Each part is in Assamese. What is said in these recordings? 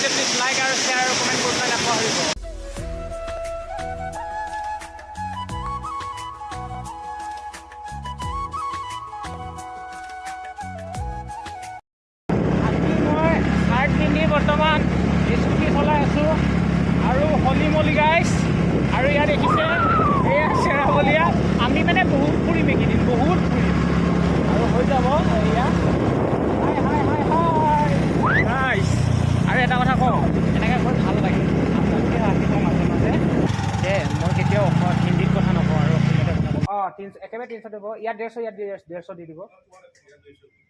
লাগিছে প্লিজ লাইক আৰু শ্বেয়াৰ আৰু কমেণ্ট কৰিবলৈ নাপাহৰিব। আজি মই চাৰ্ট পিন্ধি বৰ্তমান স্কুটি চলাই আছোঁ আৰু হলি মলি গাইছ। আৰু ইয়াত দেখিছে, এয়া চেৰাবলীয়া। আমি মানে বহুত ফুৰিম এইকেইদিন, বহুত ফুৰিম আৰু হৈ যাব। এয়া হাই হাই হাই হাই গাইছ। আৰু এটা কথা কওঁ, এনেকৈ কৈ ভাল লাগে। আপোনালোকে আহিব মাজে মাজে যে মই কেতিয়াও হিন্দীত কথা নকওঁ আৰু অসমীয়াতে কথা কওঁ। অঁ, 300, একেবাৰে 300 দিব। ইয়াত 150, ইয়াত 150 দি দিব।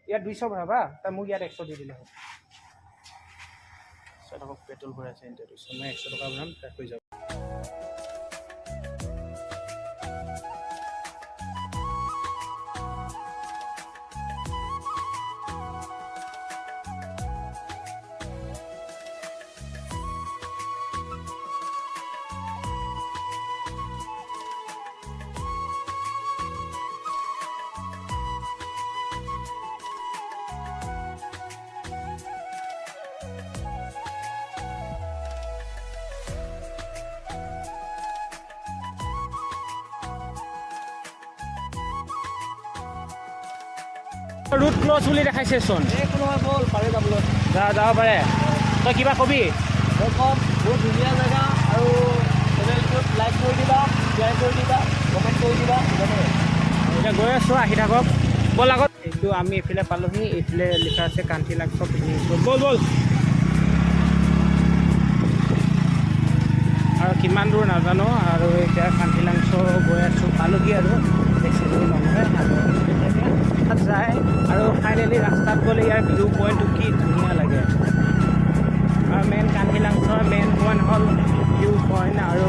ইয়াত 200 ভৰাবা, তাই মোক ইয়াত 100 দি দিলে হ'ল। 100 টকা পেট্ৰল ভৰাইছে এন্তে 200, মই 100 টকা ভৰাম, তাত হৈ যাব। ৰুট ক্লছ বুলি দেখাইছে চোন। একো নহয়, ব'ল, পাৰে যাবলৈ। যা, যাব পাৰে। তই কিবা কবি? মই ক'ম, বহুত ধুনীয়া জেগা আৰু চেনেলটোত লাইক কৰি দিবা, শ্বেয়াৰ কৰি দিবা, কমেণ্ট কৰি দিবা, ধন্যবাদ। এতিয়া গৈ আছোঁ, আহি থাকক। ব'ল আগত। এইটো আমি এইফালে পালোহি। এইফালে লিখা আছে কান্থিলাংছ' পিকনিক স্পট। ব'ল ব'ল। আৰু কিমান দূৰ নাজানো। আৰু এতিয়া কান্থিলাংছ' গৈ আছোঁ, পালোহি আৰু বেছি দূৰ নহয়। আৰু তাত যায় আৰু ফাইনেলি ৰাস্তাত গ'লে ইয়াৰ ভিউ পইণ্টটো কি ধুনীয়া লাগে। আৰু মেইন কান্থিলাংছৰ মেইন পইণ্ট হ'ল ভিউ পইণ্ট আৰু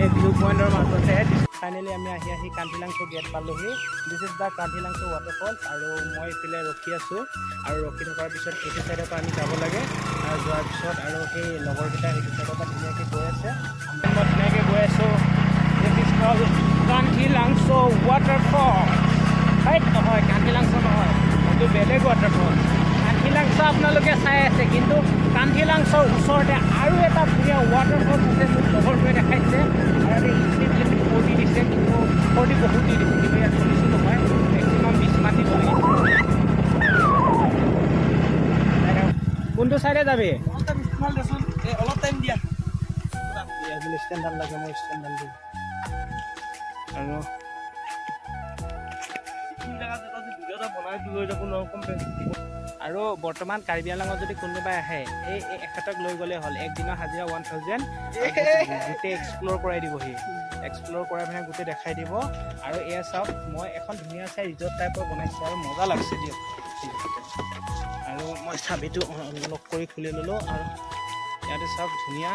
এই ভিউ পইণ্টৰ মাজতে ফাইনেলি আমি আহি আহি কান্থিলাংছ' গেট পালোহি। This is the Kangthilangso waterfall. আৰু মই এইফালে ৰখি আছোঁ আৰু ৰখি থকাৰ পিছত এইটো ছাইডৰ পৰা আমি যাব লাগে। আৰু যোৱাৰ পিছত আৰু সেই লগৰকেইটা সেইটো ছাইডৰ পৰা ধুনীয়াকৈ গৈ আছে, মই ধুনীয়াকৈ গৈ আছোঁ। This is call Kangthilangso waterfall. হয়, নহয়, কান্থিলাংছ' নহয়, এইটো বেলেগ ৱাটাৰফল। কান্থিলাংছ' আপোনালোকে চাই আছে, কিন্তু কান্থিলাংছৰ ওচৰতে আৰু এটা ধুনীয়া ৱাটাৰফল আছে, মোক লগৰটোৱে দেখাইছে। আৰু স্পীড লিমিট 40 দিছে, কিন্তু 40 বহুত দি দিছে, কিন্তু ইয়াত 40-ও নহয়, মেক্সিমাম 20 মান দিব লাগিছে। কোনটো চাইডে যাবি? দেচোন, এই অলপ টাইম দিয়া। বোলে ষ্টেণ্ডাল লাগে, মই ষ্টেণ্ডাল দিম আৰু এইখিনি জেগাত এটা যে ভিডিঅ' এটা বনাই লৈ যাব নোৱাৰোঁ, কম। আৰু বৰ্তমান কাৰ্বি আংলঙত যদি কোনোবাই আহে, এই এখেতক লৈ গ'লে হ'ল। একদিনৰ হাজিৰা 1000, গোটেই এক্সপ্ল'ৰ কৰাই দিবহি। এক্সপ্ল'ৰ কৰাই পিনে গোটেই দেখাই দিব। আৰু এয়া চাওক, মই এখন ধুনীয়া চাই ৰিজৰ্ট টাইপৰ বনাইছে আৰু মজা লাগছে দিয়ক। আৰু মই চাবিটো লক কৰি খুলি ল'লোঁ। আৰু ইয়াতে চাওক ধুনীয়া।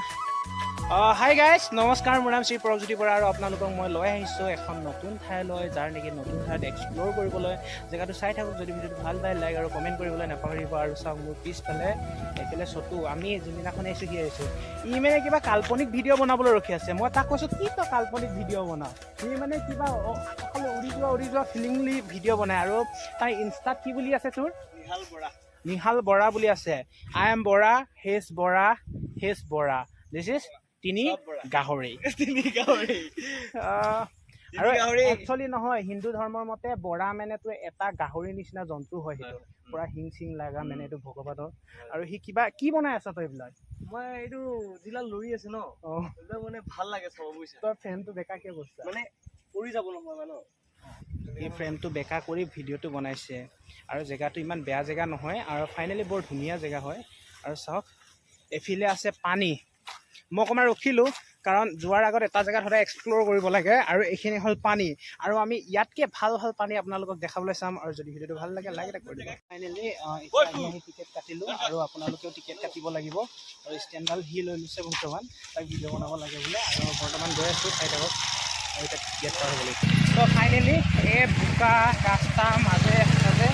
হাই গাইজ, নমস্কাৰ। মোৰ নাম শ্ৰী পৰমজ্যোতি বৰা আৰু আপোনালোকক মই লৈ আহিছোঁ এখন নতুন ঠাইলৈ, যাৰ নেকি নতুন ঠাইত এক্সপ্ল'ৰ কৰিবলৈ। জেগাটো চাই থাকক। যদি ভিডিঅ'টো ভাল পায়, লাইক আৰু কমেণ্ট কৰিবলৈ নাপাহৰিব। আৰু চাওক, মোৰ পিছফালে এইফালে চতু। আমি যোনদিনাখন আহিছোঁ, সি আহিছোঁ। ই মানে কিবা কাল্পনিক ভিডিঅ' বনাবলৈ ৰখি আছে। মই তাক কৈছোঁ, কি তই কাল্পনিক ভিডিঅ' বনাও? সি মানে কিবা আকাশলৈ উৰি যোৱা উৰি যোৱা ফিলিংলি ভিডিঅ' বনায়। আৰু তাৰ ইনষ্টাত কি বুলি আছে তোৰ? নিহাল বৰা। নিহাল বৰা বুলি আছে। I am Bora, he's Bora, he's Bora, this is তিনি চব বৰা। গাহৰি। তিনি গাহৰি। আৰু গাহৰি। একচুৱেলি নহয়, হিন্দু ধৰ্মৰ মতে বৰা মানে তো এটা গাহৰিৰ নিচিনা জন্তু হয়। সেইটো পুৰা শিং চিং লগা, মানে এইটো ভগৱানৰ। আৰু সি কিবা কি বনাই আছ তই এইবিলাক? মই এইটো যিবিলাক লৰি আছে ন, সেইবিলাক মানে ভাল লাগে চাব, বুজিছা? তই ফ্ৰেমটো বেকা কিয় কৰিছা? মানে পৰি যাব নহয় মানে। এই ফ্ৰেমটো বেকা কৰি ভিডিঅ'টো বনাইছে। আৰু জেগাটো ইমান বেয়া জেগা নহয় আৰু ফাইনেলি বৰ ধুনীয়া জেগা হয়। আৰু চাওক, এইফালে আছে পানী। মই অকণমান ৰখিলোঁ, কাৰণ যোৱাৰ আগত এটা জেগাত সদায় এক্সপ্ল'ৰ কৰিব লাগে। আৰু এইখিনি হ'ল পানী আৰু আমি ইয়াতকৈ ভাল ভাল পানী আপোনালোকক দেখাবলৈ চাম। আৰু যদি ভিডিঅ'টো ভাল লাগে, লাইক এটা কৰি দিব। ফাইনেলি আহি আহি টিকেট কাটিলোঁ আৰু আপোনালোকেও টিকেট কাটিব লাগিব। আৰু ষ্টেণ্ডডাল সি লৈ লৈছে বৰ্তমান, তাক ভিডিঅ' বনাব লাগে বোলে। আৰু বৰ্তমান গৈ আছোঁ, চাই থাকক। আৰু এতিয়া গেট পাৰ হ'ব লাগিব। ত' ফাইনেলি এই বোকা ৰাস্তা মাজে মাজে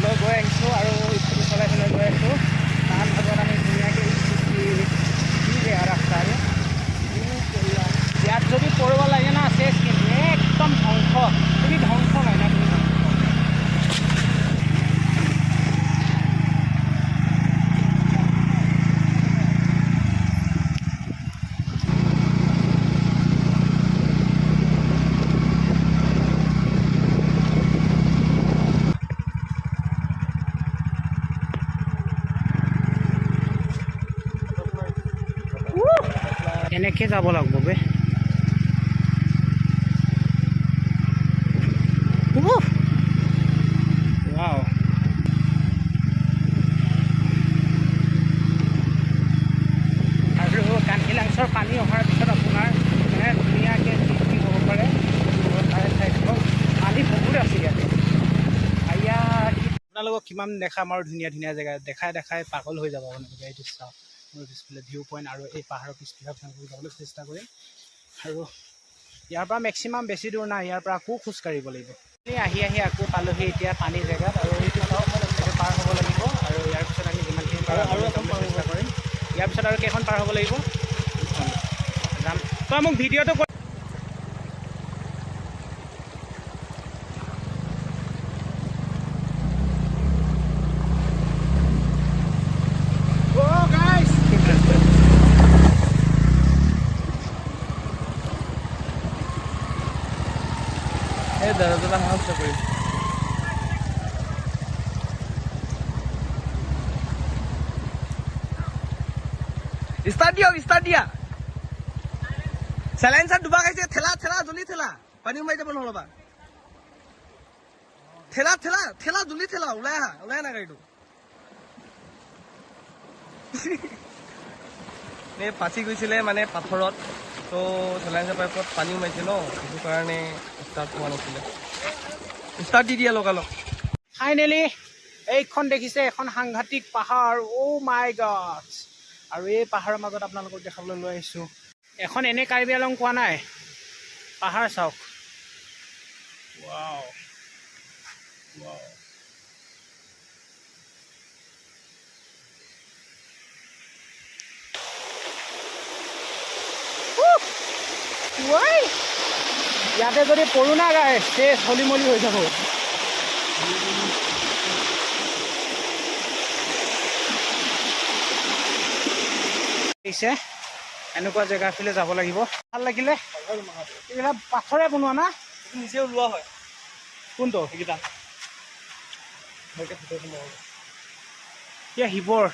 লৈ গৈ আহিছোঁ আৰু স্কুটি চলাই চলাই গৈ আছোঁ। তাৰ মাজত আমি ধুনীয়াকৈ স্কুটি, কি বেয়া ৰাস্তা আৰু ইয়াত যদি পৰিব লাগে না, চেচ কিন্তু, একদম ধ্বংস। তুমি ধ্বংস হয় না, তুমি ধ্বংস। এনেকৈ যাব লাগিব বে। উফ! ৱাও। আৰু কান্থিলাংছৰ পানী অহাৰ পিছত আপোনাৰ মানে ধুনীয়াকৈ পিকনিক হ'ব পাৰে। তাৰে চাই থাকক, পানী বহুত আছে ইয়াতে। আইয়া, আপোনালোকক কিমান দেখাম আৰু, ধুনীয়া ধুনীয়া জেগা দেখাই দেখাই পাগল হৈ যাব আপোনালোকে। এইটো চাওক, মোৰ পিছফালে ভিউ পইণ্ট আৰু এই পাহাৰৰ পিছফালে আপোনালোকক যাবলৈ চেষ্টা কৰিম। আৰু ইয়াৰ পৰা মেক্সিমাম বেছি দূৰ নাই, ইয়াৰ পৰা আকৌ খোজকাঢ়িব লাগিব। আমি আহি আহি আকৌ পালোহি এতিয়া পানী জেগাত। আৰু এইটো চাওক, এইটো পাৰ হ'ব লাগিব। আৰু ইয়াৰ পিছত আমি যিমানখিনি পাৰোঁ আৰু এখন যাবলৈ চেষ্টা কৰিম। ইয়াৰ পিছত আৰু কেইখন পাৰ হ'ব লাগিব যাম। তই মোক ভিডিঅ'টো কৰি Oh, guys! এই দাদাজনে সাহস কৰিম। ষ্টাৰ্ট দিয়ক, ষ্টাৰ্ট দিয়া। চেলাইন চাৰ ডুবা খাইছে। ঠেলা, ঠেলা, জলদি ঠেলা, পানী সোমাই যাব নহ'লবা। ঠেলা, ঠেলা, ঠেলা, জলদি ঠেলা। ওলাই আহা, ওলাই আনা গাড়ীটো। এই ফাঁচি গৈছিলে মানে পাথৰত, ত' চেলাইনচাৰ পাইপত পানী সোমাইছে ন, সেইটো কাৰণে ষ্টাৰ্ট হোৱা নাছিলে। ষ্টাৰ্ট দি দিয়া লগালগ। ফাইনেলি এইখন দেখিছে, এখন সাংঘাতিক পাহাৰ। অ' মাই গড! আৰু এই পাহাৰৰ মাজত আপোনালোকক দেখাবলৈ লৈ আহিছোঁ এখন। এনেই কাৰ্বি আলং কোৱা নাই। পাহাৰ চাওক। Wow, wow. ৱাই, ইয়াতে যদি পৰো না গাই, শেষ, হলি মলি হৈ যাব। আহিছে, এনেকুৱা জেগা ফালে যাব লাগিব। ভাল লাগিলে। এইবিলাক পাথৰে বনোৱা না? নিজে ওলোৱা হয়। কোনটো? সেইকেইটা ভালকে ভিতৰত সোমাব। এতিয়া শিৱৰ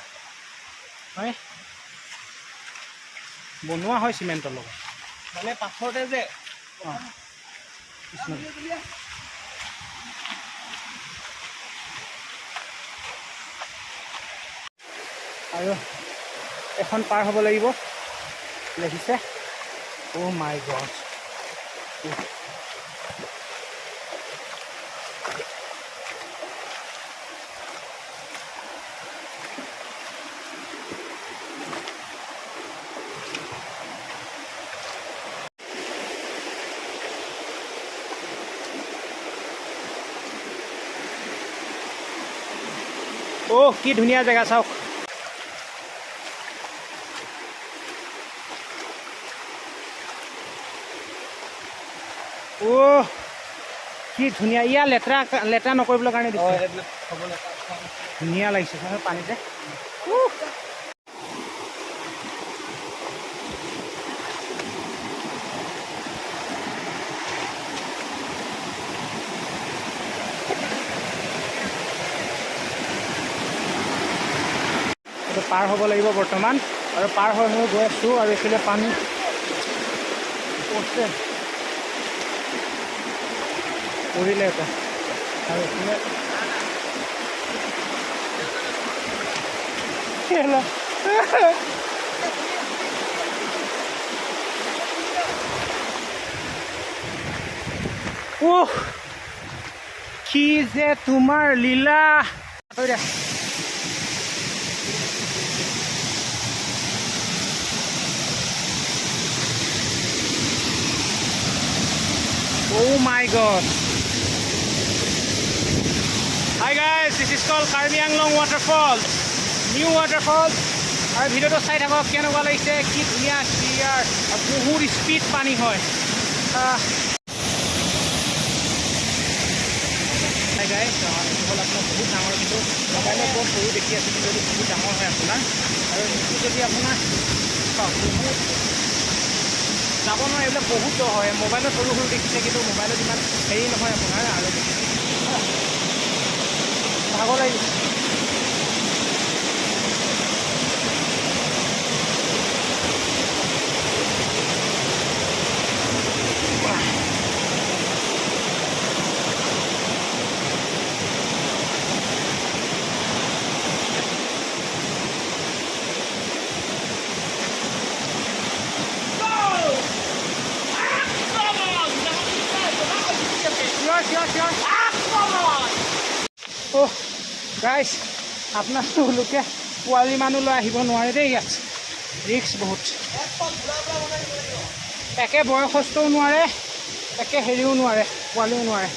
হয়, বনোৱা হয় চিমেণ্টৰ লগত। মানে পাথৰতে যে অঁ, কৃষ্ণ। আৰু এখন পাৰ হ'ব লাগিব, দেখিছে। অ' মাই গড! অ' কি ধুনীয়া জেগা, চাওক। অ' কি ধুনীয়া! ইয়াৰ লেতেৰা লেতেৰা নকৰিবলৈ কাৰণে দিছে। ধুনীয়া লাগিছে চাচোন পানীতে। উহ! এইটো পাৰ হ'ব লাগিব বৰ্তমান আৰু পাৰ হৈ হৈ গৈ আছোঁ। আৰু এইফালে পানী পৰছে, পৰিলে এটা। আৰু এইফালে কেলা। উহ, কি যে তোমাৰ লীলা! আঁতৰি দে। Oh my God. Hi guys, this is called Karbi Anglong Waterfall. New waterfall. আৰু ভিডিঅ'টো চাই থাকক, কেনেকুৱা লাগিছে। কি ধুনীয়া, ক্লিয়াৰ আৰু বহুত স্পীড পানী হয়। হাই গাইজ, এইটো হ'ল আপোনাৰ বহুত ডাঙৰ, কিন্তু মোবাইলত বৰ সৰু দেখি আছে, কিন্তু এইটো বহুত ডাঙৰ হয় আপোনাৰ। আৰু এইটো যদি আপোনাৰ চাওক, বহুত যাব নোৱাৰে, এইবিলাক বহুত দ হয়। মোবাইলত সৰু সৰু দেখিছে, কিন্তু মোবাইলত ইমান হেৰি নহয় আপোনাৰ। আৰু ভাগৰ লাগিছে। গাইছ, আপোনালোকে পোৱালি মানুহ লৈ আহিব নোৱাৰে দেই ইয়াত, ৰিস্ক বহুত। একে বয়সস্থও নোৱাৰে, একে হেৰিও নোৱাৰে, পোৱালিও নোৱাৰে।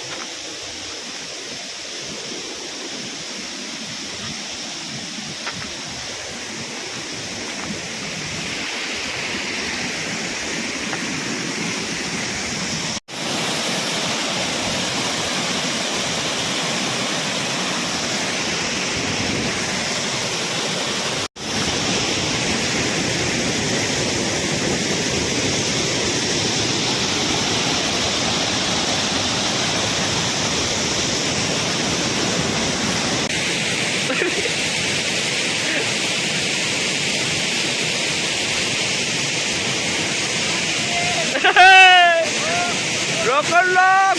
Rock lock.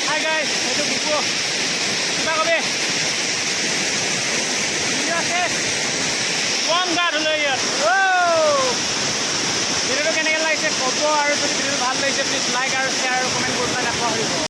Hi guys, এইটো বিকু, কিবা কবি? ভিডিঅ' আছে, কম গা ধুলে ইয়াত। ভিডিঅ'টো কেনেকৈ লাগিছে ক'ব আৰু যদি ভিডিঅ'টো ভাল লাগিছে, প্লিজ লাইক আৰু শ্বেয়াৰ আৰু কমেণ্ট কৰিবলৈ নাপাহৰিব।